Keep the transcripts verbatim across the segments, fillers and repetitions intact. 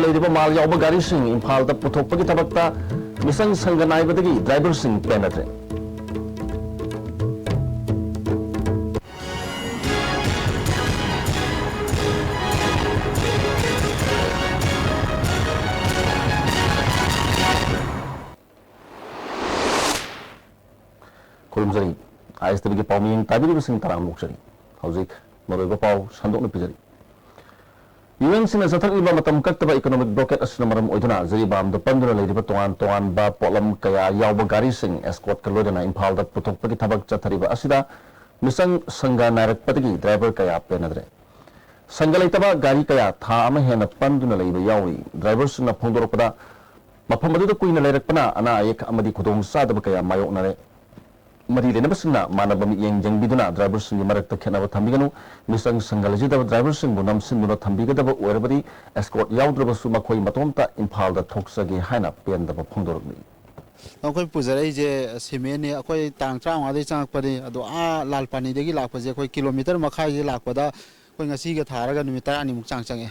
ꯂꯩꯔꯤꯕ ꯃꯥꯜ ꯌꯥꯎꯕ ꯒꯥꯔꯤꯁꯤꯡ ꯏꯝꯐꯥꯜꯗ ꯄꯨꯊꯣꯛꯄꯒꯤ ꯊꯕꯛꯇ ꯃꯤꯁꯪ ꯁꯪꯒ ꯅꯥꯏꯕꯗꯒꯤ ꯗ꯭ꯔꯥꯏꯚꯔꯁꯤꯡ ꯄꯦꯟꯅꯗ꯭ꯔꯦ꯫ ꯈꯨꯔꯨꯝꯖꯔꯤ꯫ ꯑꯥꯏ ꯑꯦꯁ ꯇꯤ ꯚꯤꯒꯤ ꯄꯥꯎꯃꯤꯌꯦꯡ ꯇꯥꯕꯤꯔꯤꯕꯁꯤꯡ ꯇꯔꯥꯝꯅ ꯑꯣꯛꯆꯔꯤ꯫ ꯍꯧꯖꯤꯛ ꯃꯔꯨꯑꯣꯏꯕ ꯄꯥꯎ ꯁꯟꯗꯣꯛꯅ ꯄꯤꯖꯔꯤ꯫ ꯌꯨ ꯑꯦꯟ ꯁꯤꯅ ꯆꯠꯊꯔꯛꯂꯤꯕ ꯃꯇꯝ ꯀꯛꯇꯕ economic blockade ꯑꯁꯤꯅ ꯃꯔꯝ ꯑꯣꯏꯗꯨꯅ ꯖꯤꯔꯤꯕꯥꯝꯗ ꯄꯟꯗꯨꯅ ꯂꯩꯔꯤꯕ ꯇꯣꯉꯥꯟ ꯇꯣꯉꯥꯟꯕ ꯄꯣꯠꯂꯝ ꯀꯌꯥ ꯌꯥꯎꯕ ꯒꯥꯔꯤꯁꯤꯡ escortꯀ ꯂꯣꯏꯅꯅ ꯏꯝꯐꯥꯜꯗ ꯄꯨꯊꯣꯛꯄꯒꯤ ꯊꯕꯛ ꯆꯠꯊꯔꯤꯕ ꯑꯁꯤꯗ ꯃꯤꯁꯪ ꯁꯪꯒ ꯅꯥꯏꯔꯛꯄꯗꯒꯤ ꯗ꯭ꯔꯥꯏꯚꯔ ꯀꯌꯥ ꯄꯦꯟꯅꯗ꯭ꯔꯦ꯫ ꯁꯪꯒ ꯂꯩꯇꯕ ꯒꯥꯔꯤ ꯀꯌꯥ ꯊꯥ ꯑꯃ ꯍꯦꯟꯅ ꯄꯟꯗꯨꯅ ꯂꯩꯕ ꯌꯥꯎꯔꯤ꯫ ꯗ꯭ꯔꯥꯏꯚꯔꯁꯤꯡꯅ ꯐꯣꯡꯗꯣꯔꯛꯄꯗ, ꯃꯐꯝ ꯑꯗꯨꯗ ꯀꯨꯏꯅ ꯂꯩꯔꯛꯄꯅ ꯑꯅꯥ ꯑꯌꯦꯛ ꯑꯃꯗꯤ ꯈꯨꯗꯣꯡꯆꯥꯗꯕ ꯀꯌꯥ ꯃꯥꯌꯣꯛꯅꯔꯦ꯫ ꯃꯔꯤ ꯂꯩꯅꯕꯁꯤꯡꯅ ꯃꯥꯟꯅꯕ ꯃꯤꯠꯌꯦꯡ ꯌꯦꯡꯕꯤꯗꯨꯅ ꯗ꯭ꯔꯥꯏꯚꯔꯁꯤꯡꯒꯤ ꯃꯔꯛꯇ ꯈꯦꯠꯅꯕ ꯊꯝꯕꯤꯒꯅꯨ꯫ ꯃꯤꯁꯪ ꯁꯪꯒ ꯂꯩꯖꯗꯕ ꯗ꯭ꯔꯥꯏꯚꯔꯁꯤꯡꯕꯨ ꯅꯝꯁꯤꯟꯗꯨꯅ ꯊꯝꯕꯤꯒꯗꯕ ꯑꯣꯏꯔꯕꯗꯤ, escort ꯌꯥꯎꯗ꯭ꯔꯕꯁꯨ ꯃꯈꯣꯏ ꯃꯇꯣꯝꯇ ꯏꯝꯐꯥꯜꯗ ꯊꯣꯛꯆꯒꯦ ꯍꯥꯏꯅ ꯄꯦꯟꯗꯕ ꯐꯣꯡꯗꯣꯔꯛꯂꯤ꯫ ꯑꯩꯈꯣꯏ ꯄꯨꯖꯔꯛꯏꯁꯦ ꯁꯤꯃꯦꯟꯅꯤ꯫ ꯑꯩꯈꯣꯏ ꯇꯥꯡ ꯇꯔꯥꯃꯉꯥꯗꯒꯤ ꯆꯪꯉꯛꯄꯅꯤ, ꯑꯗꯣ ꯑꯥ ꯂꯥꯜꯄꯥꯅꯤꯗꯒꯤ ꯂꯥꯛꯄꯁꯦ ꯑꯩꯈꯣꯏ ꯀꯤꯂꯣꯃꯤꯇꯔ ꯃꯈꯥꯏꯁꯦ ꯂꯥꯛꯄꯗ ꯑꯩꯈꯣꯏ ꯉꯁꯤꯒ ꯊꯥꯔꯒ ꯅꯨꯃꯤꯠ ꯇꯔꯥꯅꯤꯃꯨꯛ ꯆꯥꯡ ꯆꯪꯉꯦ꯫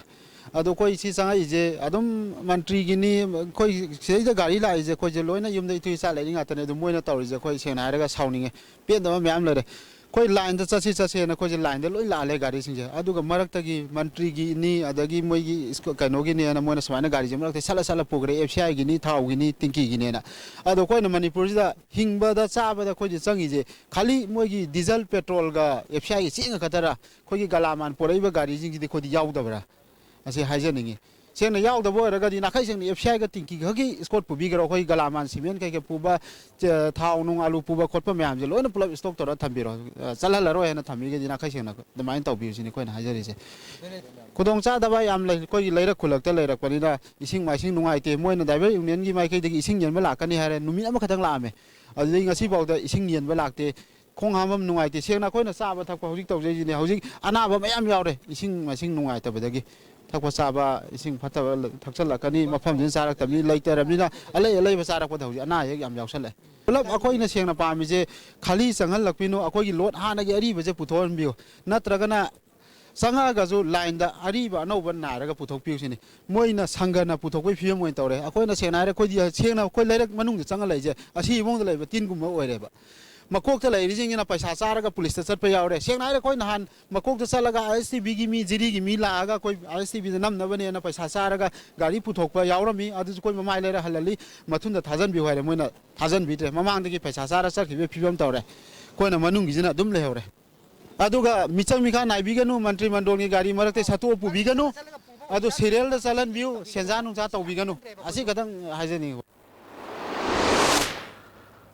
ꯑꯗꯣ ꯑꯩꯈꯣꯏ ꯁꯤ ꯆꯪꯉꯛꯏꯁꯦ ꯑꯗꯨꯝ ꯃꯟꯇ꯭ꯔꯤꯒꯤꯅꯤ꯫ ꯑꯩꯈꯣꯏ ꯁꯤꯗꯩꯗ ꯒꯥꯔꯤ ꯂꯥꯛꯏꯁꯦ ꯑꯩꯈꯣꯏꯁꯦ ꯂꯣꯏꯅ ꯌꯨꯝꯗ ꯏꯇꯨ ꯏꯆꯥ ꯂꯩꯔꯤ ꯉꯥꯛꯇꯅꯦ꯫ ꯑꯗꯨ ꯃꯣꯏꯅ ꯇꯧꯔꯤꯁꯦ ꯑꯩꯈꯣꯏ ꯁꯦꯡꯅ ꯍꯥꯏꯔꯒ ꯁꯥꯎꯅꯤꯡꯉꯦ, ꯄꯦꯟꯗꯕ ꯃꯌꯥꯝ ꯂꯩꯔꯦ꯫ ꯑꯩꯈꯣꯏ ꯂꯥꯏꯟꯗ ꯆꯠꯁꯤ ꯆꯠꯁꯦꯅ ꯑꯩꯈꯣꯏꯁꯦ ꯂꯥꯏꯟꯗ ꯂꯣꯏ ꯂꯥꯛꯍꯜꯂꯦ ꯒꯥꯔꯤꯁꯤꯡꯁꯦ꯫ ꯑꯗꯨꯒ ꯃꯔꯛꯇꯒꯤ ꯃꯟꯇ꯭ꯔꯤꯒꯤꯅꯤ, ꯑꯗꯒꯤ ꯃꯣꯏꯒꯤ ꯏꯁ-, ꯀꯩꯅꯣꯒꯤꯅꯦꯅ ꯃꯣꯏꯅ ꯁꯨꯃꯥꯏꯅ ꯒꯥꯔꯤꯁꯦ ꯃꯔꯛꯇ ꯁꯠꯂ ꯁꯠꯂ ꯄꯨꯈ꯭ꯔꯦ, ꯑꯦꯐ ꯁꯤ ꯑꯥꯏꯒꯤꯅꯤ, ꯊꯥꯎꯒꯤꯅꯤ, ꯇꯤꯡꯀꯤꯒꯤꯅꯦꯅ꯫ ꯑꯗꯣ ꯑꯩꯈꯣꯏꯅ ꯃꯅꯤꯄꯨꯔꯁꯤꯗ ꯍꯤꯡꯕꯗ ꯆꯥꯕꯗ ꯑꯩꯈꯣꯏꯁꯦ ꯆꯪꯉꯤꯁꯦ ꯈꯥꯂꯤ ꯃꯣꯏꯒꯤ ꯗꯤꯖꯜ, ꯄꯦꯇ꯭ꯔꯣꯜꯒ ꯑꯦꯐ ꯁꯤ ꯑꯥꯏꯒꯤ ꯆꯦꯡꯒ ꯈꯛꯇꯔ? ꯑꯩꯈꯣꯏꯒꯤ ꯒꯂꯥꯃꯥꯟ ꯄꯨꯔꯛꯏꯕ ꯒꯥꯔꯤꯁꯤꯡꯁꯤꯗꯤ ꯑꯩꯈꯣꯏꯗꯤ ꯌꯥꯎꯗꯕ꯭ꯔꯥ? ꯑꯁꯤ ꯍꯥꯏꯖꯅꯤꯡꯉꯤ꯫ ꯁꯦꯡꯅ ꯌꯥꯎꯗꯕ ꯑꯣꯏꯔꯒꯗꯤ ꯅꯥꯈꯩ ꯁꯦꯡꯅ ꯑꯦꯐ ꯁꯤ ꯑꯥꯏꯒ ꯇꯤꯡꯀꯤ ꯈꯛꯀꯤ escort ꯄꯨꯕꯤꯒꯦꯔꯣ? ꯑꯩꯈꯣꯏ ꯒꯂꯥꯃꯥꯟ ꯁꯤꯃꯦꯟ ꯀꯩꯀꯩ ꯄꯨꯕ, ꯆ-, ꯊꯥꯎ ꯅꯨꯡ ꯑꯂꯨ ꯄꯨꯕ ꯈꯣꯠꯄ ꯃꯌꯥꯝꯁꯦ ꯂꯣꯏꯅ ꯄꯨꯂꯞ stock ꯇꯧꯔ ꯊꯝꯕꯤꯔꯣ꯫ ꯑ, ꯆꯠꯍꯜꯂꯔꯣꯏ ꯍꯥꯏꯅ ꯊꯝꯕꯤꯒꯗꯤ ꯅꯥꯈꯩ ꯁꯦꯡꯅ ꯑꯗꯨꯃꯥꯏꯅ ꯇꯧꯕꯤꯌꯨ ꯁꯤꯅꯤ ꯑꯩꯈꯣꯏꯅ ꯍꯥꯏꯖꯔꯤꯁꯦ꯫ ꯈꯨꯗꯣꯡꯆꯥꯗꯕ ꯌꯥꯝ ꯂꯩ꯫ ꯑꯩꯈꯣꯏꯒꯤ ꯂꯩꯔꯛ ꯈꯨꯜꯂꯛꯇ ꯂꯩꯔꯛꯄꯅꯤꯅ ꯏꯁꯤꯡ ꯃꯥꯏꯁꯤꯡ ꯅꯨꯡꯉꯥꯏꯇꯦ꯫ ꯃꯣꯏꯅ driver unionꯒꯤ ꯃꯥꯏꯀꯩꯗꯒꯤ ꯏꯁꯤꯡ ꯌꯦꯟꯕ ꯂꯥꯛꯀꯅꯤ ꯍꯥꯏꯔꯦ, ꯅꯨꯃꯤꯠ ꯑꯃꯈꯛꯇꯪ ꯂꯥꯛꯑꯝꯃꯦ꯫ ꯑꯗꯨꯗꯒꯤ ꯉꯁꯤꯐꯥꯎꯗ ꯏꯁꯤꯡ ꯌꯦꯟꯕ ꯂꯥꯛꯇꯦ꯫ ꯈꯣꯡ ꯍꯥꯝꯐꯝ ꯅꯨꯡꯉꯥꯏꯇꯦ꯫ ꯁꯦꯡꯅ ꯑꯩꯈꯣꯏꯅ ꯆꯥꯕ ꯊꯛꯄ ꯍꯧꯖꯤꯛ ꯇꯧꯖꯩꯁꯤꯅꯦ꯫ ꯍꯧꯖꯤꯛ ꯑꯅꯥꯕ ꯃꯌꯥꯝ ꯌꯥꯎꯔꯦ ꯏꯁꯤꯡ ꯃꯥꯏꯁꯤꯡ ꯅꯨꯡꯉꯥꯏꯇꯕꯗꯒꯤ꯫ ꯊꯛꯄ ꯆꯥꯕ ꯏꯁꯤꯡ ꯐꯠꯇꯕ ꯊꯛꯆꯜꯂꯛꯀꯅꯤ, ꯃꯐꯝꯁꯤꯅ ꯆꯥꯔꯛꯇꯕꯅꯤ, ꯂꯩꯇꯔꯕꯅꯤꯅ ꯑꯂꯩ ꯑꯂꯩꯕ ꯆꯥꯔꯛꯄꯗ ꯍꯧꯖꯤꯛ ꯑꯅꯥ ꯑꯌꯦꯛ ꯌꯥꯝ ꯌꯥꯎꯁꯜꯂꯛꯑꯦ꯫ ꯄꯨꯂꯞ ꯑꯩꯈꯣꯏꯅ ꯁꯦꯡꯅ ꯄꯥꯝꯃꯤꯁꯦ ꯈꯥꯂꯤ ꯆꯪꯍꯜꯂꯛꯄꯤꯅꯨ, ꯑꯩꯈꯣꯏꯒꯤ load ꯍꯥꯟꯅꯒꯤ ꯑꯔꯤꯕꯁꯦ ꯄꯨꯊꯣꯛꯍꯟꯕꯤꯌꯨ, ꯅꯠꯇ꯭ꯔꯒꯅ ꯆꯪꯉꯛꯑꯒꯁꯨ ꯂꯥꯏꯟꯗ ꯑꯔꯤꯕ ꯑꯅꯧꯕ ꯅꯥꯏꯔꯒ ꯄꯨꯊꯣꯛꯄꯤꯌꯨ ꯁꯤꯅꯤ꯫ ꯃꯣꯏꯅ ꯁꯪꯒꯅ ꯄꯨꯊꯣꯛꯄꯒꯤ ꯐꯤꯕꯝ ꯑꯣꯏꯅ ꯇꯧꯔꯦ꯫ ꯑꯩꯈꯣꯏꯅ ꯁꯦꯡꯅ ꯍꯥꯏꯔꯦ, ꯑꯩꯈꯣꯏꯗꯤ ꯁꯦꯡꯅ ꯑꯩꯈꯣꯏ ꯂꯩꯔꯛ ꯃꯅꯨꯡꯗ ꯆꯪꯉ ꯂꯩꯁꯦ ꯑꯁꯤꯒꯤ ꯃꯑꯣꯡꯗ ꯂꯩꯕ ꯇꯤꯟꯒꯨꯝꯕ ꯑꯣꯏꯔꯦꯕ꯫ ꯃꯀꯣꯛꯇ ꯂꯩꯔꯤꯁꯤꯡꯁꯤꯅ ꯄꯩꯁꯥ ꯆꯥꯔꯒ ꯄꯨꯂꯤꯁꯇ ꯆꯠꯄ ꯌꯥꯎꯔꯦ꯫ ꯁꯦꯡꯅ ꯍꯥꯏꯔꯦ, ꯑꯩꯈꯣꯏ ꯅꯍꯥꯟ ꯃꯀꯣꯛꯇ ꯆꯠꯂꯒ ꯑꯥꯏ ꯑꯦꯁ ꯇꯤ ꯚꯤꯒꯤ ꯃꯤ, ꯖꯤꯔꯤꯒꯤ ꯃꯤ ꯂꯥꯛꯑꯒ ꯑꯩꯈꯣꯏ ꯑꯥꯏ ꯑꯦꯁ ꯇꯤ ꯚꯤꯗ ꯅꯝꯅꯕꯅꯦꯅ ꯄꯩꯁꯥ ꯆꯥꯔꯒ ꯒꯥꯔꯤ ꯄꯨꯊꯣꯛꯄ ꯌꯥꯎꯔꯝꯃꯤ꯫ ꯑꯗꯨꯁꯨ ꯑꯩꯈꯣꯏ ꯃꯃꯥꯏ ꯂꯩꯔ ꯍꯜꯍꯜꯂꯤ꯫ ꯃꯊꯨꯟꯗ ꯊꯥꯖꯟꯕꯤꯌꯨ ꯍꯥꯏꯔꯦ, ꯃꯣꯏꯅ ꯊꯥꯖꯟꯕꯤꯗ꯭ꯔꯦ꯫ ꯃꯃꯥꯡꯗꯒꯤ ꯄꯩꯁꯥ ꯆꯥꯔ ꯆꯠꯈꯤꯕꯒꯤ ꯐꯤꯕꯝ ꯇꯧꯔꯦ꯫ ꯑꯩꯈꯣꯏꯅ ꯃꯅꯨꯡꯒꯤꯁꯤꯅ ꯑꯗꯨꯝ ꯂꯩꯍꯧꯔꯦ꯫ ꯑꯗꯨꯒ ꯃꯤꯆꯪ ꯃꯤꯈꯥ ꯅꯥꯏꯕꯤꯒꯅꯨ, ꯃꯟꯇ꯭ꯔꯤ ꯃꯟꯗꯣꯜꯒꯤ ꯒꯥꯔꯤ ꯃꯔꯛꯇ ꯁꯠꯇꯣꯛꯑ ꯄꯨꯕꯤꯒꯅꯨ, ꯑꯗꯨ ꯁꯦꯔꯤꯌꯦꯜꯗ ꯆꯠꯍꯟꯕꯤꯌꯨ, ꯁꯦꯟꯖꯥ ꯅꯨꯡꯖꯥ ꯇꯧꯕꯤꯒꯅꯨ, ꯑꯁꯤ ꯈꯛꯇꯪ ꯍꯥꯏꯖꯅꯤꯡꯉꯤ꯫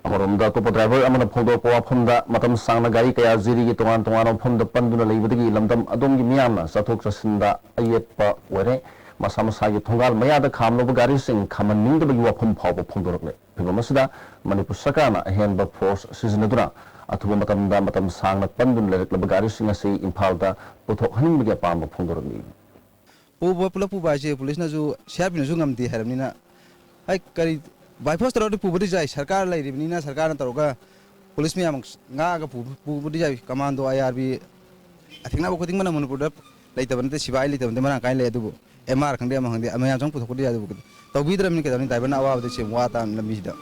ꯑꯃꯔꯣꯝꯗ, ꯑꯇꯣꯞꯄ ꯗ꯭ꯔꯥꯏꯚꯔ ꯑꯃꯅ ꯐꯣꯡꯗꯣꯔꯛꯄ ꯋꯥꯐꯝꯗ, ꯃꯇꯝ ꯁꯥꯡꯅ ꯒꯥꯔꯤ ꯀꯌꯥ ꯖꯤꯔꯤꯒꯤ ꯇꯣꯉꯥꯟ ꯇꯣꯉꯥꯟꯕ ꯃꯐꯝꯗ ꯄꯟꯗꯨꯅ ꯂꯩꯕꯗꯒꯤ ꯂꯝꯗꯝ ꯑꯗꯣꯝꯒꯤ ꯃꯤꯌꯥꯝꯅ ꯆꯠꯊꯣꯛ ꯆꯠꯁꯤꯟꯗ ꯑꯌꯦꯠꯄ ꯑꯣꯏꯔꯦ꯫ ꯃꯁꯥ ꯃꯁꯥꯒꯤ ꯊꯣꯡꯒꯥꯜ ꯃꯌꯥꯗ ꯈꯥꯝꯂꯕ ꯒꯥꯔꯤꯁꯤꯡ ꯈꯥꯝꯍꯟꯅꯤꯡꯗꯕꯒꯤ ꯋꯥꯐꯝ ꯐꯥꯎꯕ ꯐꯣꯡꯗꯣꯔꯛꯂꯦ꯫ ꯐꯤꯚꯝ ꯑꯁꯤꯗ ꯃꯅꯤꯄꯨꯔ ꯁꯔꯀꯥꯔꯅ ꯑꯍꯦꯟꯕ ꯐꯣꯔꯁ ꯁꯤꯖꯤꯟꯅꯗꯨꯅ ꯑꯊꯨꯕ ꯃꯇꯝꯗ ꯃꯇꯝ ꯁꯥꯡꯅ ꯄꯟꯗꯨꯅ ꯂꯩꯔꯛꯂꯕ ꯒꯥꯔꯤꯁꯤꯡ ꯑꯁꯤ ꯏꯝꯐꯥꯜꯗ ꯄꯨꯊꯣꯛꯍꯟꯅꯤꯡꯕꯒꯤ ꯑꯄꯥꯝꯕ ꯐꯣꯡꯗꯣꯔꯛꯂꯤ꯫ ꯄꯨꯕ, ꯄꯨꯂꯞ ꯄꯨꯕ ꯍꯥꯏꯁꯦ ꯄꯨꯂꯤꯁꯅꯁꯨ, ꯁꯤ ꯑꯥꯔ ꯄꯤꯅꯁꯨ ꯉꯝꯗꯦ ꯍꯥꯏꯔꯕꯅꯤꯅ, ꯑꯩ ꯀꯔꯤ, ꯕꯥꯏ ꯐꯣꯔꯁ ꯇꯧꯔꯗꯤ ꯄꯨꯕꯗꯤ ꯌꯥꯏ, ꯁꯔꯀꯥꯔ ꯂꯩꯔꯤꯕꯅꯤꯅ ꯁꯔꯀꯥꯔꯅ ꯇꯧꯔꯒ ꯄꯨꯂꯤꯁ ꯃꯌꯥꯝ ꯉꯥꯛꯑꯒ ꯄꯨ-, ꯄꯨꯕꯗꯤ ꯌꯥꯏ꯫ ꯀꯃꯥꯟꯗꯣ, ꯑꯥꯏ ꯑꯥꯔ ꯕꯤ, ꯑꯊꯦꯡꯅꯕ ꯈꯨꯗꯤꯡꯃꯛꯅ ꯃꯅꯤꯄꯨꯔꯗ ꯂꯩꯇꯕ ꯅꯠꯇꯦ, ꯁꯤꯕꯥꯏ ꯂꯩꯇꯕ ꯅꯠꯇꯦ, ꯃꯔꯥꯡ ꯀꯥꯏꯅ ꯂꯩ꯫ ꯑꯗꯨꯕꯨ ꯑꯦꯝ ꯑꯥꯔ ꯈꯪꯗꯦ, ꯑꯃ ꯈꯪꯗꯦ, ꯃꯌꯥꯝ ꯆꯪ ꯄꯨꯊꯣꯛꯄꯗꯤ ꯌꯥꯏ꯫ ꯑꯗꯨꯕꯨ ꯇꯧꯕꯤꯗ꯭ꯔꯕꯅꯤ ꯀꯩꯗꯧꯅꯤ? ꯗ꯭ꯔꯥꯏꯚꯔꯅ ꯑꯋꯥꯕꯗ ꯁꯦꯝ ꯋꯥ ꯇꯥꯕꯅꯤ ꯂꯝꯕꯤꯁꯤꯗ꯫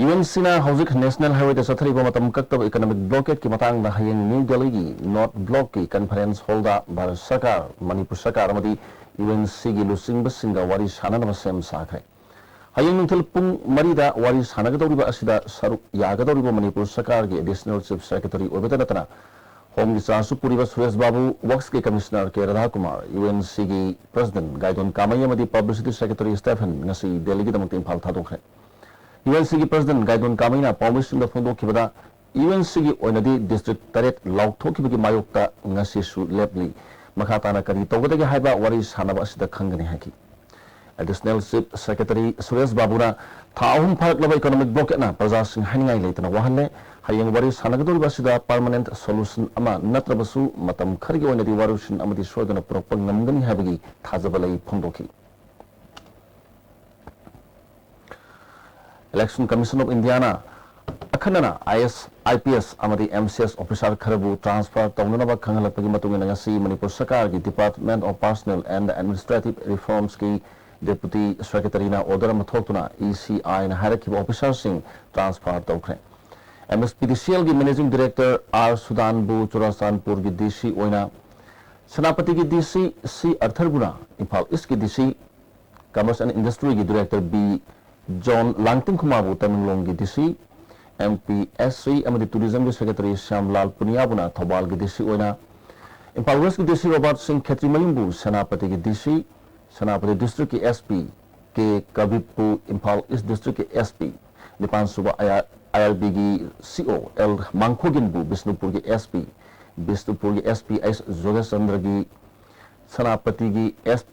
ꯌꯨ ꯑꯦꯟ ꯁꯤꯅ ꯍꯧꯖꯤꯛ ꯅꯦꯁꯅꯦꯜ ꯍꯥꯏꯋꯦꯗ ꯆꯠꯊꯔꯤꯕ ꯃꯇꯝ ꯀꯛꯇꯕ ꯏꯀꯣꯅꯣꯃꯤꯛ ꯕ꯭ꯂꯣꯀꯦꯠꯀꯤ ꯃꯇꯥꯡꯗ ꯍꯌꯦꯡ ꯅ꯭ꯌꯨ ꯗꯦꯜꯂꯤꯒꯤ ꯅꯣꯔꯠ ꯕ꯭ꯂꯣꯛꯀꯤ ꯀꯟꯐꯔꯦꯟꯁ ꯍꯣꯜꯗ ꯚꯥꯔꯠ ꯁꯔꯀꯥꯔ, ꯃꯅꯤꯄꯨꯔ ꯁꯔꯀꯥꯔ ꯑꯃꯗꯤ ꯌꯨ ꯑꯦꯟ ꯁꯤꯒꯤ ꯂꯨꯆꯤꯡꯕꯁꯤꯡꯒ ꯋꯥꯔꯤ ꯁꯥꯟꯅꯅꯕ ꯁꯦꯝ ꯁꯥꯈ꯭ꯔꯦ꯫ ꯍꯌꯦꯡ ꯅꯨꯡꯊꯤꯜ ꯄꯨꯡ ꯃꯔꯤꯗ ꯋꯥꯔꯤ ꯁꯥꯟꯅꯒꯗꯧꯔꯤꯕ ꯑꯁꯤꯗ ꯁꯔꯨꯛ ꯌꯥꯒꯗꯧꯔꯤꯕ ꯃꯅꯤꯄꯨꯔ ꯁꯔꯀꯥꯔꯒꯤ ꯑꯦꯗꯤꯁꯅꯦꯜ ꯆꯤꯐ ꯁꯦꯀ꯭ꯔꯦꯇꯔꯤ ꯑꯣꯏꯕꯇ ꯅꯠꯇꯅ ꯍꯣꯝꯒꯤ ꯆꯥꯔꯖꯁꯨ ꯄꯨꯔꯤꯕ ꯁꯨꯔꯦꯁ ꯕꯥꯕꯨ, ꯋꯛꯁꯀꯤ commissioner K Radhakumar, U N ꯁꯤꯒꯤ ꯄ꯭ꯔꯁꯤꯗꯦꯟ ꯒꯥꯏꯗꯣꯟ ꯀꯥꯃꯩ ꯑꯃꯗꯤ ꯄꯕ꯭ꯂꯤꯁꯤꯇꯤ ꯁꯦꯀ꯭ꯔꯦꯇꯔꯤ ꯁ꯭ꯇꯦꯐꯟ ꯉꯁꯤ ꯗꯦꯜꯂꯤꯒꯤꯗꯃꯛꯇ ꯏꯝꯐꯥꯜ ꯊꯥꯗꯣꯛꯈ꯭ꯔꯦ꯫ ꯌꯨ ꯑꯦꯟ ꯁꯤꯒꯤ ꯄ꯭ꯔꯁꯤꯗꯦꯟ ꯒꯥꯏꯗꯣꯟ ꯀꯥꯃꯩꯅ ꯄꯥꯎꯃꯤꯁꯤꯡꯗ ꯐꯣꯡꯗꯣꯛꯈꯤꯕꯗ, ꯌꯨ ꯑꯦꯟ ꯁꯤꯒꯤ ꯑꯣꯏꯅꯗꯤ ꯗꯤꯁꯇ꯭ꯔꯤꯛ ꯇꯔꯦꯠ ꯂꯥꯎꯊꯣꯛꯈꯤꯕꯒꯤ ꯃꯥꯌꯣꯛꯇ ꯉꯁꯤꯁꯨ ꯂꯦꯞꯂꯤ꯫ ꯃꯈꯥ ꯇꯥꯅ ꯀꯔꯤ ꯇꯧꯒꯗꯒꯦ ꯍꯥꯏꯕ ꯋꯥꯔꯤ ꯁꯥꯟꯅꯕ ꯑꯁꯤꯗ ꯈꯪꯒꯅꯤ ꯍꯥꯏꯈꯤ꯫ ꯑꯦꯗꯤꯁꯅꯦꯜ ꯆꯤꯐ ꯁꯦꯀ꯭ꯔꯦꯇꯔꯤ ꯁꯨꯔꯦꯁ ꯕꯥꯕꯨꯅ ꯊꯥ ꯑꯍꯨꯝ ꯐꯥꯔꯛꯂꯕ ꯏꯀꯣꯅꯣꯃꯤꯛ ꯕ꯭ꯂꯣꯀꯦꯠꯅ ꯄ꯭ꯔꯖꯥꯁꯤꯡ ꯍꯥꯏꯅꯤꯡꯉꯥꯏ ꯂꯩꯇꯅ ꯋꯥꯍꯜꯂꯦ꯫ ꯍꯌꯦꯡ ꯋꯥꯔꯤ ꯁꯥꯟꯅꯒꯗꯧꯔꯤꯕ ꯑꯁꯤꯗ ꯄꯔꯃꯅꯦꯟꯠ ꯁꯣꯂꯨꯁꯟ ꯑꯃ ꯅꯠꯇ꯭ꯔꯕꯁꯨ ꯃꯇꯝ ꯈꯔꯒꯤ ꯑꯣꯏꯅꯗꯤ ꯋꯥꯔꯣꯏꯁꯤꯟ ꯑꯃꯗꯤ ꯁꯣꯏꯗꯅ ꯄꯨꯔꯛꯄ ꯉꯝꯒꯅꯤ ꯍꯥꯏꯕꯒꯤ ꯊꯥꯖꯕ ꯂꯩ ꯐꯣꯡꯗꯣꯛꯈꯤ꯫ Election Commission of Indiaꯅ ꯑꯈꯟꯅꯅ IAS, IPS ꯑꯃꯗꯤ MCS officer ꯈꯔꯕꯨ transfer ꯇꯧꯅꯅꯕ ꯈꯪꯍꯜꯂꯛꯄꯒꯤ ꯃꯇꯨꯡ ꯏꯟꯅ ꯉꯁꯤ ꯃꯅꯤꯄꯨꯔ ꯁꯔꯀꯥꯔꯒꯤ Department of Personnel and Administrative Reformsꯀꯤ Deputy Secretaryꯅ order ꯑꯃ ꯊꯣꯛꯇꯨꯅ ECIꯅ ꯍꯥꯏꯔꯛꯈꯤꯕ officerꯁꯤꯡ transfer ꯇꯧꯈ꯭ꯔꯦ꯫ MSPDCLꯒꯤ Managing Director R ꯁꯨꯗꯥꯟꯕꯨ ꯆꯨꯔꯥꯆꯥꯟꯄꯨꯔꯒꯤ DC ꯑꯣꯏꯅ, ꯁꯦꯅꯥꯄꯇꯤꯒꯤ DC C ꯑꯔꯊꯔꯕꯨꯅ ꯏꯝꯐꯥꯜ Eastꯀꯤ DC, Commerce and Industryꯒꯤ Director B ꯖꯣꯟ ꯂꯥꯡꯇꯤꯡꯈꯨꯃꯥꯕꯨ ꯇꯃꯦꯡꯂꯣꯡꯒꯤ DC, MPSC ꯑꯃꯗꯤ Tourismꯒꯤ Secretary ꯁ꯭ꯌꯥꯝꯂꯥꯜ ꯄꯨꯅꯤꯌꯥꯕꯨꯅ ꯊꯧꯕꯥꯜꯒꯤ DC ꯑꯣꯏꯅ, ꯏꯝꯐꯥꯜ Westꯀꯤ DC ꯔꯣꯕꯥꯔꯠ ꯁꯤꯡ ꯈꯦꯇ꯭ꯔꯤꯃꯌꯨꯝꯕꯨ ꯁꯦꯅꯥꯄꯇꯤꯒꯤ DC, ꯁꯦꯅꯥꯄꯇꯤ Districtꯀꯤ SP ꯀꯦ ꯀꯕꯤꯞꯄꯨ ꯏꯝꯐꯥꯜ East Districtꯀꯤ SP, ꯅꯤꯄꯥꯟ ꯁꯨꯕ IRBꯒꯤ CO L ꯃꯥꯡꯈꯣꯒꯤꯟꯕꯨ ꯕꯤꯁꯅꯨꯄꯨꯔꯒꯤ SP, ꯕꯤꯁꯅꯨꯄꯨꯔꯒꯤ SP H ꯖꯣꯒꯦꯁꯆꯟꯗ꯭ꯔꯒꯤ ꯁꯦꯅꯥꯄꯇꯤꯒꯤ S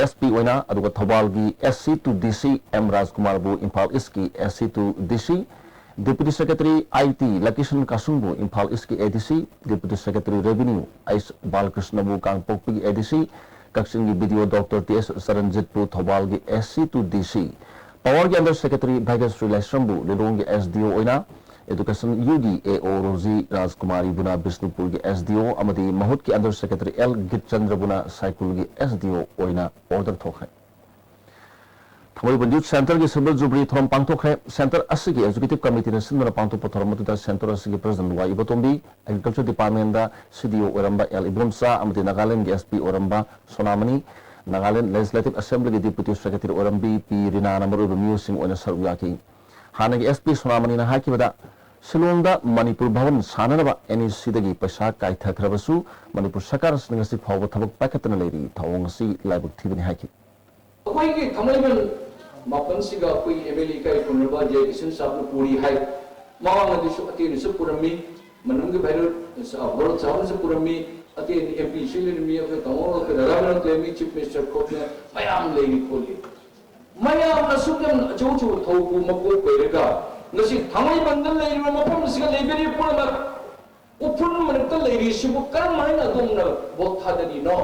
SP ꯑꯣꯏꯅ, ꯑꯗꯨꯒ ꯊꯧꯕꯥꯜꯒꯤ SC to DC M ꯔꯥꯖꯀꯨꯃꯥꯔꯕꯨ Imphal Eastꯀꯤ SC to DC, Deputy Secretary IT ꯂꯀꯤꯁꯟ ꯀꯥꯁꯨꯡꯕꯨ Imphal Eastꯀꯤ ADC, Deputy Secretary Revenue H ꯕꯥꯂꯀ꯭ꯔꯤꯁꯅꯕꯨ ꯀꯥꯡꯄꯣꯛꯄꯤꯒꯤ ADC, ꯀꯛꯆꯤꯡꯒꯤ BDO Doctor T S ꯆꯔꯟꯖꯤꯠꯄꯨ ꯊꯧꯕꯥꯜꯒꯤ SC to DC, Powerꯒꯤ Under Secretary ꯚꯥꯒ꯭ꯌꯁ꯭ꯔꯤ ꯂꯥꯏꯁ꯭ꯔꯝꯕꯨ ꯂꯤꯂꯣꯡꯒꯤ SDO ꯑꯣꯏꯅ, Education Uꯒꯤ AO Rosie ꯔꯥꯖꯀꯨꯃꯥꯔꯤꯕꯨꯅ ꯕꯤꯁꯅꯨꯄꯨꯔꯒꯤ SDO ꯑꯃꯗꯤ ꯃꯍꯨꯠꯀꯤ Under Secretary L ꯒꯤꯠꯆꯟꯗ꯭ꯔꯕꯨꯅ ꯁꯥꯏꯀꯨꯜꯒꯤ SDO ꯑꯣꯏꯅ order ꯊꯣꯛꯈ꯭ꯔꯦ꯫ ꯊꯥꯡꯃꯩꯕꯟ Youth Centreꯒꯤ Silver Jubilee ꯊꯧꯔꯝ ꯄꯥꯡꯊꯣꯛꯈ꯭ꯔꯦ꯫ Centre ꯑꯁꯤꯒꯤ Executive Committeeꯅ ꯁꯤꯟꯗꯨꯅ ꯄꯥꯡꯊꯣꯛꯄ ꯊꯧꯔꯝ ꯑꯗꯨꯗ Centre ꯑꯁꯤꯒꯤ President ꯋꯥꯏ ꯏꯕꯣꯇꯣꯝꯕꯤ, Agriculture Departmentꯗ CDO ꯑꯣꯏꯔꯝꯕ ꯑꯦꯜ ꯏꯕꯣꯝꯆꯥ ꯑꯃꯗꯤ ꯅꯥꯒꯥꯂꯦꯟꯗꯒꯤ SP ꯑꯣꯏꯔꯝꯕ ꯁꯣꯅꯥꯃꯅꯤ, ꯅꯥꯒꯥꯂꯦꯟ Legislative Assemblyꯒꯤ Deputy Secretary ꯑꯣꯏꯔꯝꯕꯤ ꯄꯤ ꯔꯤꯅꯥꯅ ꯃꯔꯨꯑꯣꯏꯕ ꯃꯤꯑꯣꯏꯁꯤꯡ ꯑꯣꯏꯅ ꯁꯔꯨꯛ ꯌꯥꯈꯤ꯫ ꯍꯥꯟꯅꯒꯤ SP ꯁꯣꯅꯥꯃꯅꯤꯅ ꯍꯥꯏꯈꯤꯕꯗ, ꯁꯤꯂꯣꯡꯗ ꯃꯅꯤꯄꯨꯔ ꯚꯕꯟ ꯁꯥꯅꯅꯕ NECꯗꯒꯤ ꯄꯩꯁꯥ ꯀꯥꯏꯊꯈ꯭ꯔꯕꯁꯨ ꯃꯅꯤꯄꯨꯔ ꯁꯔꯀꯥꯔ ꯑꯁꯤꯅ ꯉꯁꯤ ꯐꯥꯎꯕ ꯊꯕꯛ ꯄꯥꯏꯈꯠꯇꯅ ꯂꯩꯔꯤ꯫ ꯊꯧꯑꯣꯡ ꯑꯁꯤ ꯂꯥꯏꯕꯛ ꯊꯤꯕꯅꯤ ꯍꯥꯏꯈꯤ꯫ ꯑꯩꯈꯣꯏꯒꯤ ꯊꯥꯡꯃꯩꯕꯟ ꯃꯥꯄꯟꯁꯤꯒ ꯑꯩꯈꯣꯏꯒꯤ MLA ꯏꯀꯥꯏ ꯈꯨꯝꯅꯕ ꯖꯦ ꯀꯤꯁꯟ ꯁꯥꯕꯅ ꯄꯨꯔꯤ ꯍꯥꯏ꯫ ꯃꯃꯥꯡꯗꯁꯨ ꯑꯇꯦꯟꯅꯁꯨ ꯄꯨꯔꯝꯃꯤ, ꯃꯅꯨꯡꯒꯤ ꯚꯥꯏꯔꯣꯠ ꯕꯣꯔꯣꯠ ꯁꯥꯕꯅꯁꯨ ꯄꯨꯔꯝꯃꯤ, ꯑꯇꯦꯟ MPꯁꯨ ꯂꯩꯔꯝꯃꯤ, ꯑꯩꯈꯣꯏ ꯇꯥꯃꯣ ꯑꯩꯈꯣꯏ ꯗꯥꯗꯥ ꯃꯦꯅꯣꯟ ꯂꯩꯔꯝꯃꯤ, Chief Minister ꯈꯣꯠꯅ ꯃꯌꯥꯝ ꯂꯩꯔꯤ ꯈꯣꯠꯂꯤ꯫ ꯃꯌꯥꯝ ꯑꯁꯨꯛ ꯌꯥꯝꯅ ꯑꯆꯧ ꯑꯆꯧꯕ ꯊꯧꯕꯨ ꯃꯀꯣꯛ ꯑꯣꯏꯔꯒ ꯉꯁꯤ ꯊꯥꯡꯃꯩꯕꯟꯗ ꯂꯩꯔꯤꯕ ꯃꯐꯝꯁꯤꯒ ꯂꯩꯕꯤꯔꯤ ꯄꯨꯝꯅꯃꯛ ꯎꯐꯨꯟ ꯃꯔꯛꯇ ꯂꯩꯔꯤꯁꯤꯕꯨ ꯀꯔꯝ ꯍꯥꯏꯅ ꯑꯗꯣꯝꯅ ꯚꯣꯠ ꯊꯥꯗꯔꯤꯅꯣ?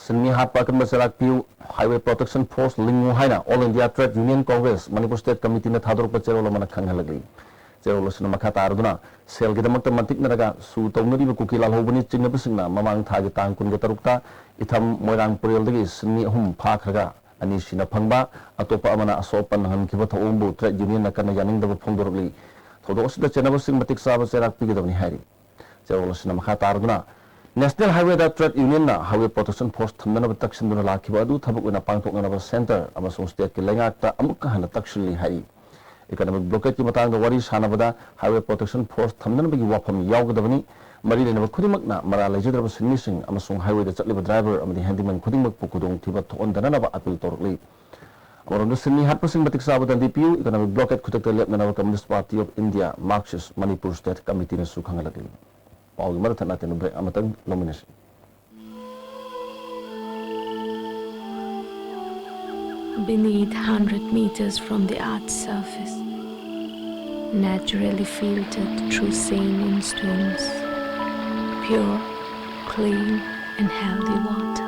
ꯁꯤꯟꯃꯤ ꯍꯥꯠꯄ ꯑꯀꯟꯕ ꯆꯩꯔꯥꯛ ꯄꯤꯌꯨ, Highway Protection Force ꯂꯤꯡꯉꯨ ꯍꯥꯏꯅ All India Trade Union Congress Manipur State Committeeꯅ ꯊꯥꯗꯣꯔꯛꯄ ꯆꯦꯔꯣꯜ ꯑꯃꯅ ꯈꯪꯍꯜꯂꯛꯂꯤ꯫ ꯆꯦꯔꯣꯜ ꯑꯁꯤꯅ ꯃꯈꯥ ꯇꯥꯔꯗꯨꯅ ꯁꯦꯜꯒꯤꯗꯃꯛꯇ ꯃꯟꯇꯤꯛꯅꯔꯒ ꯁꯨ ꯇꯧꯅꯔꯤꯕ ꯀꯨꯀꯤ ꯂꯥꯜꯍꯧꯕꯅꯤ ꯆꯤꯡꯅꯕꯁꯤꯡꯅ ꯃꯃꯥꯡ ꯊꯥꯒꯤ ꯇꯥꯡ ꯀꯨꯟꯒ ꯇꯔꯨꯛꯇ ꯏꯊꯝ ꯃꯣꯏꯔꯥꯡ ꯄꯨꯔꯦꯜꯗꯒꯤ ꯁꯤꯟꯃꯤ ꯑꯍꯨꯝ ꯐꯥꯈ꯭ꯔꯒ ꯑꯅꯤ ꯁꯤꯅ ꯐꯪꯕ, ꯑꯇꯣꯞꯄ ꯑꯃꯅ ꯑꯁꯣꯛ ꯑꯄꯟ ꯅꯪꯍꯟꯈꯤꯕ ꯊꯧꯑꯣꯡꯕꯨ Trade Unionꯅ ꯀꯟꯅ ꯌꯥꯅꯤꯡꯗꯕ ꯐꯣꯡꯗꯣꯔꯛꯂꯤ꯫ ꯊꯧꯗꯣꯛ ꯑꯁꯤꯗ ꯆꯦꯟꯅꯕꯁꯤꯡ ꯃꯇꯤꯛ ꯆꯥꯕ ꯆꯩꯔꯥꯛ ꯄꯤꯒꯗꯕꯅꯤ ꯍꯥꯏꯔꯤ꯫ ꯆꯦꯔꯣꯜ ꯑꯁꯤꯅ ꯃꯈꯥ ꯇꯥꯔꯗꯨꯅ, National Highwayꯗ Trade Unionꯅ Highway Protection Force ꯊꯝꯅꯅꯕ ꯇꯛꯁꯤꯟꯗꯨꯅ ꯂꯥꯛꯈꯤꯕ ꯑꯗꯨ ꯊꯕꯛ ꯑꯣꯏꯅ ꯄꯥꯡꯊꯣꯛꯅꯅꯕ Centre ꯑꯃꯁꯨꯡ Stateꯀꯤ ꯂꯩꯉꯥꯛꯇ ꯑꯃꯨꯛꯀ ꯍꯟꯅ ꯇꯛꯁꯤꯜꯂꯤ ꯍꯥꯏꯔꯤ꯫ Economic Blockadeꯀꯤ ꯃꯇꯥꯡꯗ ꯋꯥꯔꯤ ꯁꯥꯟꯅꯕꯗ Highway Protection Force ꯊꯝꯅꯅꯕꯒꯤ ꯋꯥꯐꯝ ꯌꯥꯎꯒꯗꯕꯅꯤ꯫ ꯃꯔꯤ ꯂꯩꯅꯕ ꯈꯨꯗꯤꯡꯃꯛꯅ ꯃꯔꯥꯜ ꯂꯩꯖꯗ꯭ꯔꯕ ꯁꯤꯟꯃꯤꯁꯤꯡ ꯑꯃꯁꯨꯡ highwayꯗ ꯆꯠꯂꯤꯕ driver ꯑꯃꯗꯤ handyman ꯈꯨꯗꯤꯡꯃꯛꯄꯨ ꯈꯨꯗꯣꯡꯊꯤꯕ ꯊꯣꯛꯍꯟꯗꯅꯅꯕ appeal ꯇꯧꯔꯛꯂꯤ꯫ ꯑꯃꯔꯣꯝꯗ ꯁꯤꯟꯃꯤ ꯍꯥꯠꯄꯁꯤꯡ ꯃꯇꯤꯛ ꯆꯥꯕ ꯗꯟꯗꯤ ꯄꯤꯌꯨ, Economic Blockade ꯈꯨꯗꯛꯇ ꯂꯦꯞꯅꯅꯕ Communist Party of India, Marxist Manipur State Committeeꯅꯁꯨ ꯈꯪꯍꯜꯂꯛꯂꯤ꯫ ꯄꯥꯎꯒꯤ ꯃꯔꯛ ꯊꯠꯅ ꯇꯦꯟꯕ break ꯑꯃꯇꯪ ꯂꯧꯃꯤꯟꯅꯁꯤ꯫ Beneath, hundred meters from the earth's surface, naturally filtered through sand and stones, pure, clean, and healthy water.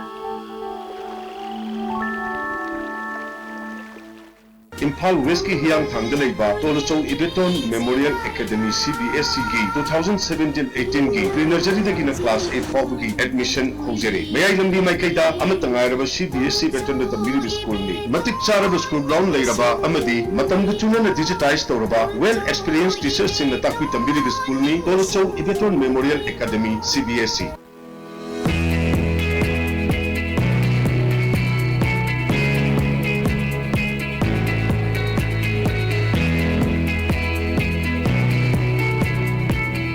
Imphal ꯋꯦꯁꯀꯤ ꯍꯤꯌꯥꯡꯊꯥꯡꯗ ꯂꯩꯕ ꯇꯣꯂꯆꯧ ꯏꯕꯦꯇꯣꯟ ꯃꯦꯃꯣꯔꯤꯌꯦꯜ ꯑꯦꯀꯥꯗꯃꯤ, CBSEꯒꯤ two thousand seventeen eighteenꯒꯤ pre nurseryꯗꯒꯤꯅ class eight ꯐꯥꯎꯕꯒꯤ admission ꯍꯧꯖꯔꯦ꯫ ꯃꯌꯥꯏ ꯂꯝꯕꯤ ꯃꯥꯏꯀꯩꯗ ꯑꯃꯠꯇ ꯉꯥꯏꯔꯕ CBSE patternꯗ ꯇꯝꯕꯤꯔꯤꯕ schoolꯅꯤ꯫ ꯃꯇꯤꯛ ꯆꯥꯔꯕ school ground ꯂꯩꯔꯕ ꯑꯃꯗꯤ ꯃꯇꯝꯒ ꯆꯨꯅꯅ digitize ꯇꯧꯔꯕ, well experienced teacherꯁꯤꯡꯅ ꯇꯥꯛꯄꯤ ꯇꯝꯕꯤꯔꯤꯕ schoolꯅꯤ꯫ Tolchou Ibeton memorial academy, CBSE꯫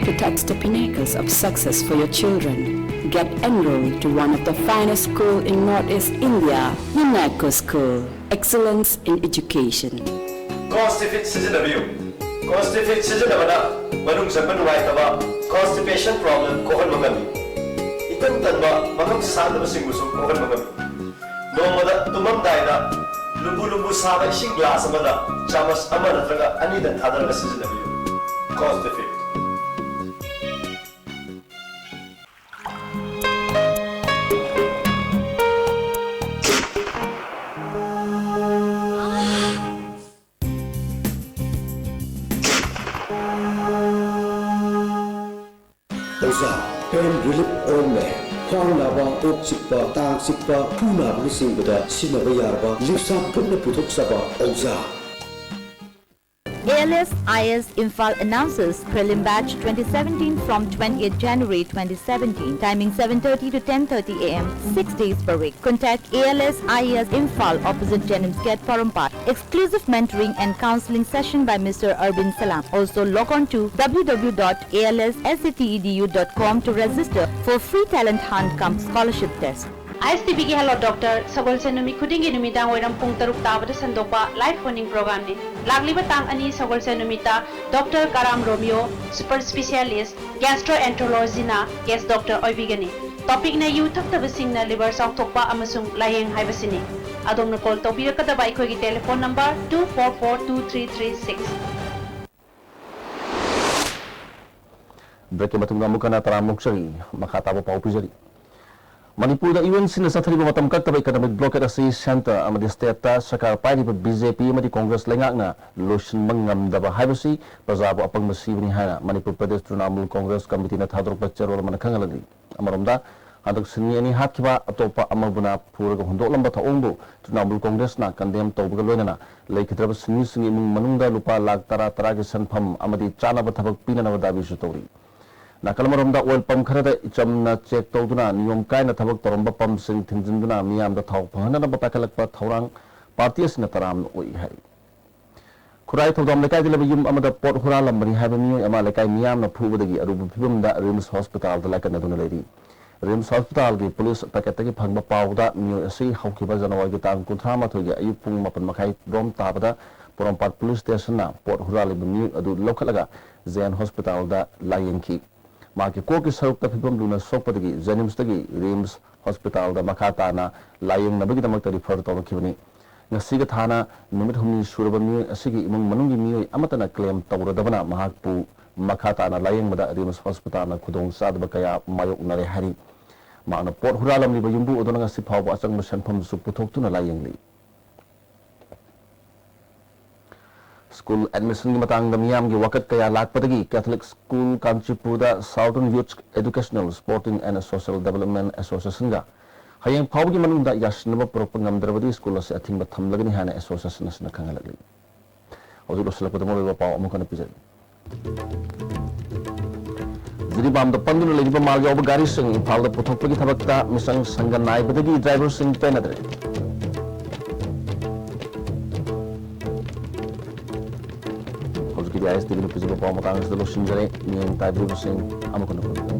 To touch the pinnacles of success for your children, get enrolled to one of the finest school in Northeast India, UNECO School. Excellence in Education. Constipid ꯁꯤꯖꯤꯟꯅꯕꯤꯌꯨ꯫ Constipid ꯁꯤꯖꯤꯟꯅꯕꯅ ꯃꯅꯨꯡ ꯆꯪꯕ ꯅꯨꯡꯉꯥꯏꯇꯕ, constipation problem ꯀꯣꯛꯍꯟꯕ ꯉꯝꯃꯤ꯫ ꯏꯇꯟ ꯇꯟꯕ, ꯃꯐꯝ ꯁꯥꯡꯗꯕꯁꯤꯡꯕꯨꯁꯨ ꯀꯣꯛꯍꯟꯕ ꯉꯝꯃꯤ꯫ ꯅꯣꯡꯃꯗ ꯇꯨꯝꯃꯝꯗꯥꯏꯗ ꯂꯨꯝꯕꯨ ꯂꯨꯝꯕꯨ ꯁꯥꯕ ꯏꯁꯤꯡ glass ꯑꯃꯗ ꯆꯥꯃꯁ ꯑꯃ ꯅꯠꯇ꯭ꯔꯒ ꯑꯅꯤꯗꯪ ꯊꯥꯗꯔꯒ ꯁꯤꯖꯤꯟꯅꯕꯤꯌꯨ꯫ Constipid꯫ ꯑꯣꯖꯥ, pain relief ointment, ꯈ꯭ꯋꯥꯡ ꯅꯥꯕ, ꯀꯣꯛ ꯆꯤꯛꯄ, ꯇꯥꯡ ꯆꯤꯛꯄ, ꯈꯨ ꯅꯥꯕꯅꯆꯤꯡꯕꯗ ꯁꯤꯖꯤꯟꯅꯕ ꯌꯥꯔꯕ ꯂꯤꯞꯁꯥ ꯒ꯭ꯔꯨꯞꯅ ꯄꯨꯊꯣꯛꯆꯕ ꯑꯣꯖꯥ꯫ A L S I A S Imphal announces prelim batch twenty seventeen from twentieth January twenty seventeen. Timing seven thirty to ten thirty a m, six days per week. Contact A L S I A S Imphal, opposite Jennings Gate, Porompat. Exclusive mentoring and counseling session by Mister Arvind Salam. Also log on to w w w dot a l s s a t e d u dot com to register for free talent hunt cum scholarship test. I S T ꯚꯤꯒꯤ Hello Doctor, ꯁꯒꯣꯜꯁꯦꯟ ꯅꯨꯃꯤꯠ ꯈꯨꯗꯤꯡꯒꯤ ꯅꯨꯃꯤꯗꯥꯡ ꯋꯥꯏꯔꯝ ꯄꯨꯡ ꯇꯔꯨꯛ ꯇꯥꯕꯗ ꯁꯟꯗꯣꯛꯄ live phone-in program-ꯅꯤ꯫ ꯂꯥꯛꯂꯤꯕ ꯇꯥꯡ ꯑꯅꯤ ꯁꯒꯣꯜꯁꯦꯟ ꯅꯨꯃꯤꯠꯇ Doctor Karam Romeo, super specialist gastroenterology-ꯅ guest doctor ꯑꯣꯏꯕꯤꯒꯅꯤ꯫ Topic-ꯅ ꯌꯨ ꯊꯛꯇꯕꯁꯤꯡꯅ liver ꯆꯥꯎꯊꯣꯛꯄ ꯑꯃꯁꯨꯡ ꯂꯥꯏꯌꯦꯡ ꯍꯥꯏꯕꯁꯤꯅꯤ꯫ ꯑꯗꯣꯝꯅ call ꯇꯧꯕꯤꯔꯛꯀꯗꯕ ꯑꯩꯈꯣꯏꯒꯤ telephone number two four four two three three six꯫ Break-ꯀꯤ ꯃꯇꯨꯡꯗ ꯑꯃꯨꯛ ꯍꯟꯅ ꯇꯔꯥꯝꯅ ꯑꯣꯛꯆꯔꯤ꯫ ꯃꯈꯥ ꯇꯥꯕ ꯄꯥꯎ ꯄꯤꯖꯔꯤ꯫ ꯃꯅꯤꯄꯨꯔꯗ ꯌꯨ ꯑꯦꯟ ꯁꯤꯅ ꯆꯠꯊꯔꯤꯕ ꯃꯇꯝ ꯀꯛꯇꯕ economic blockade ꯑꯁꯤ centre ꯑꯃꯗꯤ state-ꯇ ꯁꯔꯀꯥꯔ ꯄꯥꯏꯔꯤꯕ ꯕꯤ ꯖꯦ ꯄꯤ ꯑꯃꯗꯤ ꯀꯣꯡꯒ꯭ꯔꯦꯁ ꯂꯩꯉꯥꯛꯅ ꯂꯣꯏꯁꯤꯟꯕ ꯉꯝꯗꯕ ꯍꯥꯏꯕꯁꯤ ꯄ꯭ꯔꯖꯥꯕꯨ ꯑꯄꯪꯕ ꯁꯤꯕꯅꯤ ꯍꯥꯏꯅ ꯃꯅꯤꯄꯨꯔ ꯄ꯭ꯔꯗꯦꯁ ꯇ꯭ꯔꯤꯅꯥꯃꯨꯜ ꯀꯣꯡꯒ꯭ꯔꯦꯁ ꯀꯃꯤꯇꯤꯅ ꯊꯥꯗꯣꯔꯛꯄ ꯆꯦꯔꯣꯜ ꯑꯃꯅ ꯈꯪꯍꯜꯂꯤ꯫ ꯑꯃꯔꯣꯝꯗ, ꯍꯟꯗꯛ ꯁꯤꯟꯃꯤ ꯑꯅꯤ ꯍꯥꯠꯈꯤꯕ ꯑꯇꯣꯞꯄ ꯑꯃꯕꯨꯅ ꯐꯨꯔꯒ ꯍꯨꯟꯗꯣꯛꯂꯝꯕ ꯊꯧꯑꯣꯡꯕꯨ ꯇ꯭ꯔꯤꯅꯥꯃꯨꯜ ꯀꯣꯡꯒ꯭ꯔꯦꯁꯅ condemn ꯇꯧꯕꯒ ꯂꯣꯏꯅꯅ ꯂꯩꯈꯤꯗ꯭ꯔꯕ ꯁꯤꯟꯃꯤꯁꯤꯡꯒꯤ ꯏꯃꯨꯡ ꯃꯅꯨꯡꯗ ꯂꯨꯄꯥ ꯂꯥꯈ ꯇꯔꯥ ꯇꯔꯥꯒꯤ ꯁꯦꯟꯐꯝ ꯑꯃꯗꯤ ꯆꯥꯅꯕ ꯊꯕꯛ ꯄꯤꯅꯅꯕ ꯗꯥꯕꯤꯁꯨ ꯇꯧꯔꯤ꯫ ꯅꯥꯀꯜ ꯑꯃꯔꯣꯝꯗ, oil pump ꯈꯔꯗ ꯏꯆꯝꯅ check ꯇꯧꯗꯨꯅ ꯅꯤꯌꯣꯝ ꯀꯥꯏꯅ ꯊꯕꯛ ꯇꯧꯔꯝꯕ pumpꯁꯤꯡ ꯊꯤꯡꯖꯤꯟꯗꯨꯅ ꯃꯤꯌꯥꯝꯗ ꯊꯥꯎ ꯐꯪꯍꯟꯅꯅꯕ ꯄꯥꯏꯈꯠꯂꯛꯄ ꯊꯧꯔꯥꯡ party ꯑꯁꯤꯅ ꯇꯔꯥꯝꯅ ꯑꯣꯛꯏ ꯍꯥꯏꯔꯤ꯫ ꯈꯨꯔꯥꯏ ꯊꯧꯗꯥꯝ ꯂꯩꯀꯥꯏꯗ ꯂꯩꯕ ꯌꯨꯝ ꯑꯃꯗ ꯄꯣꯠ ꯍꯨꯔꯥꯜꯂꯝꯕꯅꯤ ꯍꯥꯏꯕ ꯃꯤꯑꯣꯏ ꯑꯃ ꯂꯩꯀꯥꯏ ꯃꯤꯌꯥꯝꯅ ꯐꯨꯕꯗꯒꯤ ꯑꯔꯨꯕ ꯐꯤꯕꯝꯗ ꯔꯤꯝꯁ ꯍꯣꯁꯄꯤꯇꯥꯜꯗ ꯂꯥꯏꯀꯠꯅꯗꯨꯅ ꯂꯩꯔꯤ꯫ ꯔꯤꯝꯁ ꯍꯣꯁꯄꯤꯇꯥꯜꯒꯤ ꯄꯨꯂꯤꯁ ꯄꯥꯏꯀꯦꯠꯇꯒꯤ ꯐꯪꯕ ꯄꯥꯎꯗ ꯃꯤꯑꯣꯏ ꯑꯁꯤ ꯍꯧꯈꯤꯕ ꯖꯅꯋꯥꯔꯤꯒꯤ ꯇꯥꯡ ꯀꯨꯟꯊ꯭ꯔꯥ ꯃꯥꯊꯣꯏꯒꯤ ꯑꯌꯨꯛ ꯄꯨꯡ ꯃꯥꯄꯟ ꯃꯈꯥꯏ ꯔꯣꯝ ꯇꯥꯕꯗ ꯄꯣꯔꯣꯝꯄꯥꯠ ꯄꯨꯂꯤꯁ ꯁ꯭ꯇꯦꯁꯟꯅ ꯄꯣꯠ ꯍꯨꯔꯥꯜꯂꯤꯕ ꯃꯤꯑꯣꯏ ꯑꯗꯨ ꯂꯧꯈꯠꯂꯒ ꯖꯦ ꯑꯦꯟ ꯍꯣꯁꯄꯤꯇꯥꯜꯗ ꯂꯥꯌꯦꯡꯈꯤ꯫ ꯃꯍꯥꯛꯀꯤ ꯀꯣꯛꯀꯤ ꯁꯔꯨꯛꯇ ꯐꯤꯕꯝ ꯂꯨꯅ ꯁꯣꯛꯄꯗꯒꯤ ꯖꯦꯅꯤꯝꯁꯇꯒꯤ ꯔꯤꯝꯁ ꯍꯣꯁꯄꯤꯇꯥꯜꯗ ꯃꯈꯥ ꯇꯥꯅ ꯂꯥꯌꯦꯡꯅꯕꯒꯤꯗꯃꯛꯇ ꯔꯤꯐꯔ ꯇꯧꯔꯛꯈꯤꯕꯅꯤ꯫ ꯉꯁꯤꯒ ꯊꯥꯅ ꯅꯨꯃꯤꯠ ꯍꯨꯝꯅꯤ ꯁꯨꯔꯕ ꯃꯤꯑꯣꯏ ꯑꯁꯤꯒꯤ ꯏꯃꯨꯡ ꯃꯅꯨꯡꯒꯤ ꯃꯤꯑꯣꯏ ꯑꯃꯠꯇꯅ ꯀ꯭ꯂꯦꯝ ꯇꯧꯔꯗꯕꯅ ꯃꯍꯥꯛꯄꯨ ꯃꯈꯥ ꯇꯥꯅ ꯂꯥꯌꯦꯡꯕꯗ ꯔꯤꯝꯁ ꯍꯣꯁꯄꯤꯇꯥꯜꯅ ꯈꯨꯗꯣꯡꯆꯥꯗꯕ ꯀꯌꯥ ꯃꯥꯌꯣꯛꯅꯔꯦ ꯍꯥꯏꯔꯤ꯫ ꯃꯍꯥꯛꯅ ꯄꯣꯠ ꯍꯨꯔꯥꯜꯂꯝꯂꯤꯕ ꯌꯨꯝꯕꯨ ꯑꯗꯨꯅ ꯉꯁꯤ ꯐꯥꯎꯕ ꯑꯆꯪꯕ ꯁꯦꯟꯐꯝꯁꯨ ꯄꯨꯊꯣꯛꯇꯨꯅ ꯂꯥꯌꯦꯡꯂꯤ꯫ ꯁ꯭ꯀꯨꯜ ꯑꯦꯗꯃꯤꯁꯟꯒꯤ ꯃꯇꯥꯡꯗ ꯃꯤꯌꯥꯝꯒꯤ ꯋꯥꯀꯠ ꯀꯌꯥ ꯂꯥꯛꯄꯗꯒꯤ Catholic School Kanchipurꯗ Southern Youth Educational, Sporting and Social Development Associationꯒ ꯍꯌꯦꯡ ꯐꯥꯎꯕꯒꯤ ꯃꯅꯨꯡꯗ ꯌꯥꯁꯤꯟꯅꯕ ꯄꯨꯔꯛꯄ ꯉꯝꯗ꯭ꯔꯕꯗꯤ ꯁ꯭ꯀꯨꯜ ꯑꯁꯤ ꯑꯊꯤꯡꯕ ꯊꯝꯂꯒꯅꯤ ꯍꯥꯏꯅ ꯑꯦꯁꯣꯁꯤꯌꯦꯁꯟ ꯑꯁꯤꯅ ꯈꯪꯍꯜꯂꯛꯂꯤ꯫ ꯍꯧꯖꯤꯛ ꯂꯣꯏꯁꯤꯜꯂꯛꯄꯗ ꯃꯔꯨꯑꯣꯏꯕ ꯄꯥꯎ ꯑꯃꯨꯛ ꯍꯟꯅ ꯄꯤꯖꯔꯤ꯫ ꯖꯤꯔꯤꯕꯥꯝꯗ ꯄꯟꯗꯨꯅ ꯂꯩꯔꯤꯕ ꯃꯥꯜ ꯌꯥꯎꯕ ꯒꯥꯔꯤꯁꯤꯡ ꯏꯝꯐꯥꯜꯗ ꯄꯨꯊꯣꯛꯄꯒꯤ ꯊꯕꯛꯇ ꯃꯤꯆꯪ ꯁꯪꯒ ꯅꯥꯏꯕꯗꯒꯤ ꯗ꯭ꯔꯥꯏꯚꯔꯁꯤꯡ ꯄꯦꯟꯅꯗ꯭ꯔꯦ꯫ ꯍꯧꯖꯤꯛꯀꯤꯗꯤ ISTVꯅ ꯄꯤꯖꯕ ꯄꯥꯎ ꯃꯇꯥꯡ ꯑꯁꯤꯗ ꯂꯣꯏꯁꯤꯟꯖꯔꯦ꯫ ꯃꯤꯠꯌꯦꯡ ꯇꯥꯕꯤꯔꯤꯕꯁꯤꯡ ꯑꯃꯨꯛ ꯍꯟꯅ ꯈꯨꯔꯨꯝꯖꯔꯤ꯫